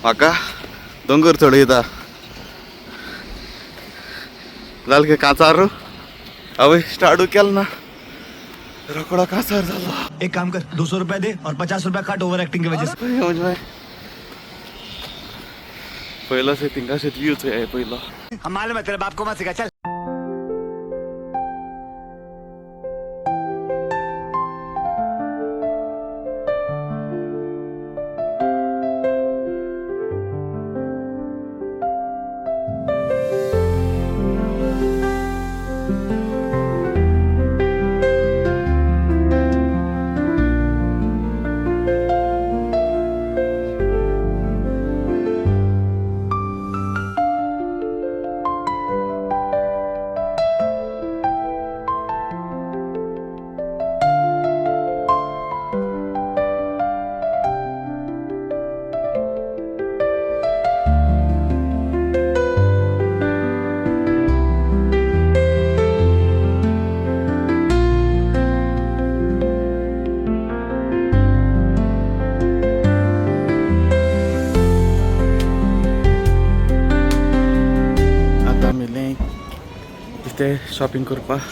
म्हाका दोंगर चडयता जालें कांचार. हांवें स्टार्टू केलो ना, रोकडो कांचार जालो. एक काम कर, 200 रुपए दे और 50 रुपए काट ओवर एक्टिंग की वजह से. म्हणजे पयलो से थिंगा व्यूच आहे पयलो. हम मालूम है, तेरे बाप को मत सिखा, चल. आतां आमी कितें शॉपिंग करपाक.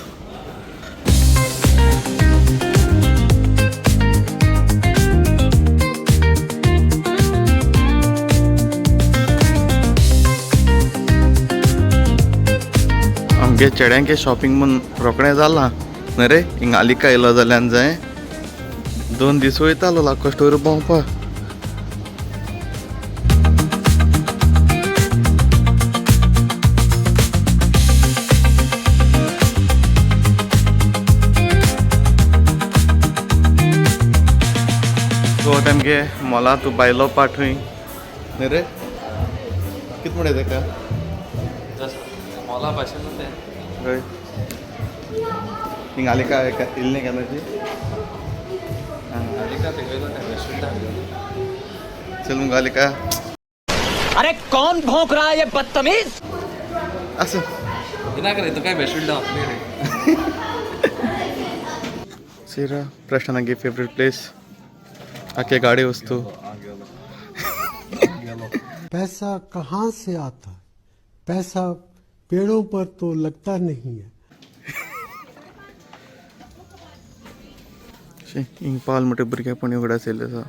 आमगे चेड्यांके शॉपिंग म्हूण रोखडें जालां न्हय रे. हिंगा आलिका येयलो जाल्यार जाय 2 दीस वयतालो लाखो स्टोर भोंवपाक. सो तेमगे मोला तूं बायलो पाठय न्हय रे, कित म्हणटा तेका? मोला भाशेन तें. हय, हिंगा आलिका येयली न्ही केन्नाची. आलिका थिंग तें रेस्टोरंटान. चल मुगो आलिका. अरे, कौन भौंक रहा है ये बदतमीज? आसूं. येनाका रे, तुकाय बेस्टुल्डा वतली रे. सिरा प्रश्नांगे फेवरेट प्लेस आखे गाडी वस्तू. पैसा कहाँ से आता है? पैसा पेड़ों पर तो लगता नहीं है. हिंग पावल म्हणटा भुरगेपणी उगडास येयल्ले आसा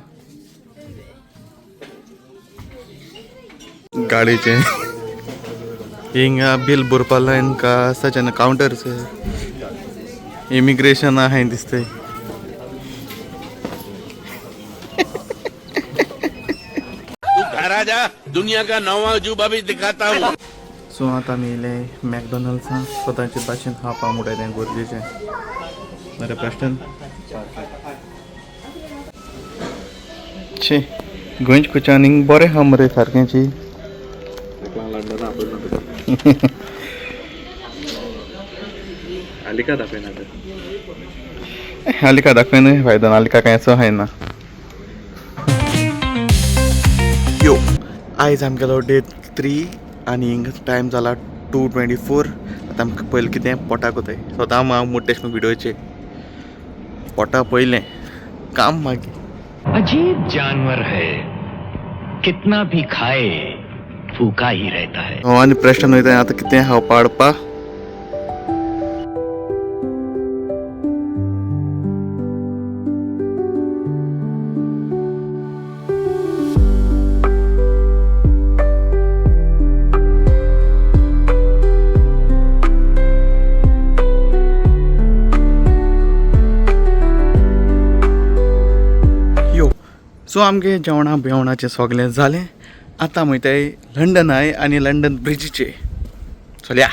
गाडयेचें. हिंगा बील भरपा लायन का आसा जेन्ना कावंटर इमिग्रेशन आहा दिसतंय. तू घर आ जा, दुनिया का नौवा अजूबा भी दिखाता हूँ. सो आतां आमी येयले मॅकडॉनल्ड्सान. सदांचे भाशेन खावपा म्हणटा तें गरजेचें बरें प्रश्न. शी, गोंयचे कुचान हिंग बरें आहा मरे सारकेंची. लंडना आपयना तुका, आलिका दाखयना ते. आलिका दाखय न्हय, फायदो ना. आलिका कांयच खायना. यो, आयज आमगेलो डे 3 आनी हिंग टायम जाला 2:24. आतां आमकां पयलीं कितें पोटाक वताय. सदां हांव मोटेश विडियोचे पोटा पयलें, काम मागीर. अजीब जानवर है, कितना भी खाए भूखा ही रहता है. हांव आनी प्रश्न वयता आतां कितें खावपा हाडपा. यो, सो आमगे जेवणा बिवणाचें सगळें जालें. आतां वयताय लंडन I आनी लंडन ब्रिजीचे चलया.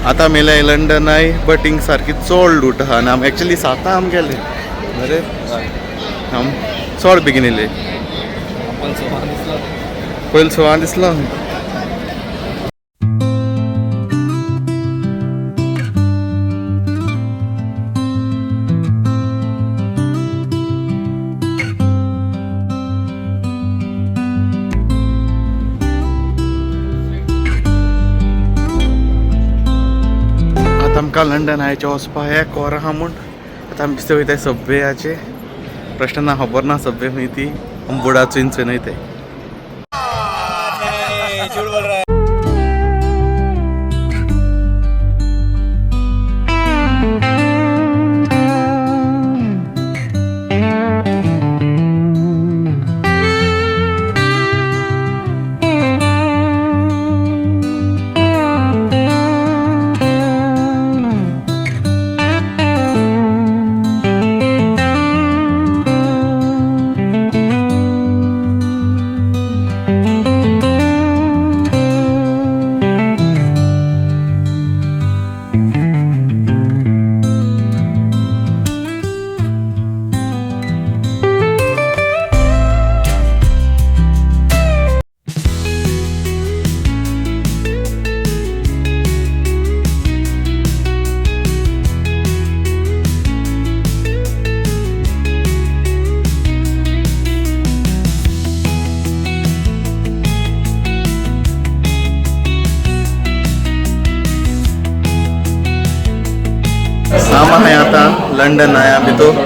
आतां मेले लंडनाय बट हिंग सारकी चड लूट आहा आनी आम एक्चुली सातां आम गेले बरें आम चड बेगीन येयले पयलीं सवान दिसलो. आतां आमकां लंडन आयचें वचपा एक वर आहा म्हूण आतां आमी दिसता वयताय सबवेयाचे प्रश्न ना खबर ना सबवे खंय ती आमी बोर्डार चोयन चोयन वयताय. आम आहाय आतां लंडन आया भितर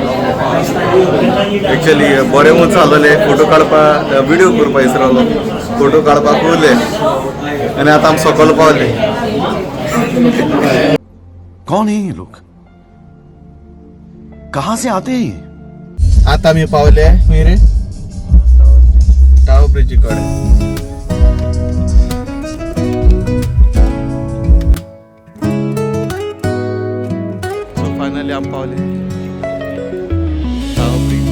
एक्चुअली बरें म्हूण चालवलें फोटो काडपाक विडियो करपा विसरलो फोटो काडपाक उरले आनी आतां आमी सकयल पावले. कौन है ये लोग, कहां से आते हैं ये? आतां आमी पावले खंय रे टावर ब्रिजी कडेन. सो फायनली आमी पावले टावर ब्रिज.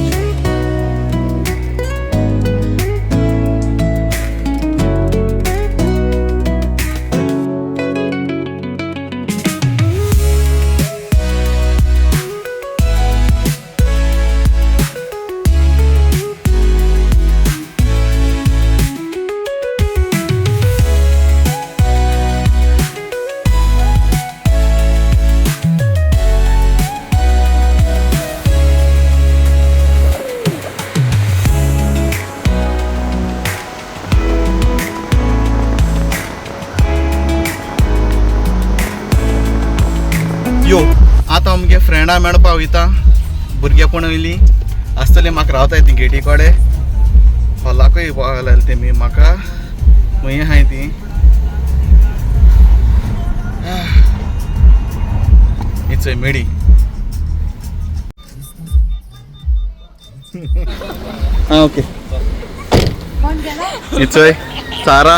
यो आतां आमगे फ्रेंडा मेळपा वयता भुरगेपण वयली आसतली म्हाका रावताय ती गेटी कडेन हॉलाकूय लायले तेमी म्हाका खंय आहाय ती इचय मेडी. आं ओके इचय सारा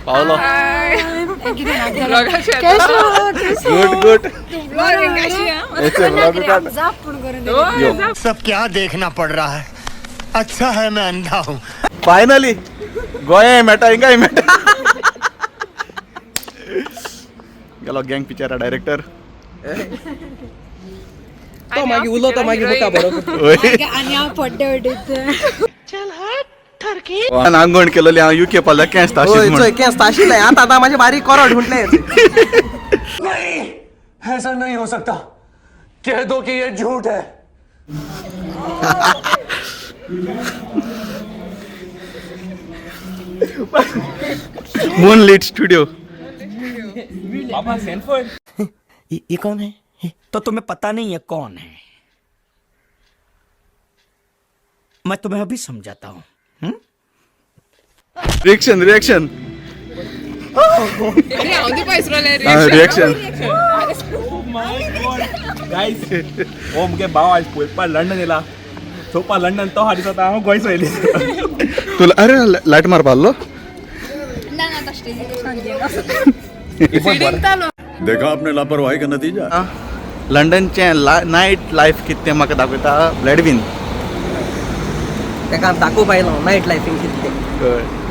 पावलो. Good good. सब क्या देखना पड़ रहा है, अच्छा है मैं अंधा हूँ. फायनली गोंय मेळटा हिंगाय मेळटा. गेलो गँग पिक्चरा डायरेक्टर. तो मागीर उलोवता मागीर बुका बरोबर. आनी हांव पड्डे उडयता. आंगवण केलेली हांव युके पावल्या केंस ताशीत म्हूण. केस ताशिल्लें आतां आतां म्हाजे बारीक कोरड म्हटलें. ऐसा नहीं हो सकता, कह दो कि ये झूठ है. Moon lit studio. ये कौन है? तो तुम्हें पता नहीं है कौन है? मैं तुम्हें अभी समझाता हूँ. Reaction reaction reaction. हो मुगे भाव आयज पळोवपा लंडन येयला चोवपा लंडन तो हाडी जाता हांव गोंय सोयली. तुला अरे लायट मारपा आहलो. देखा आपने लापरवाही का नतीजा. लंडनचें नायट लायफ कितें तें म्हाका दाखयता ब्लॅडविन. ताका दाखोवपा आयलो नायट लायफीन कितें तें. कळ्ळें.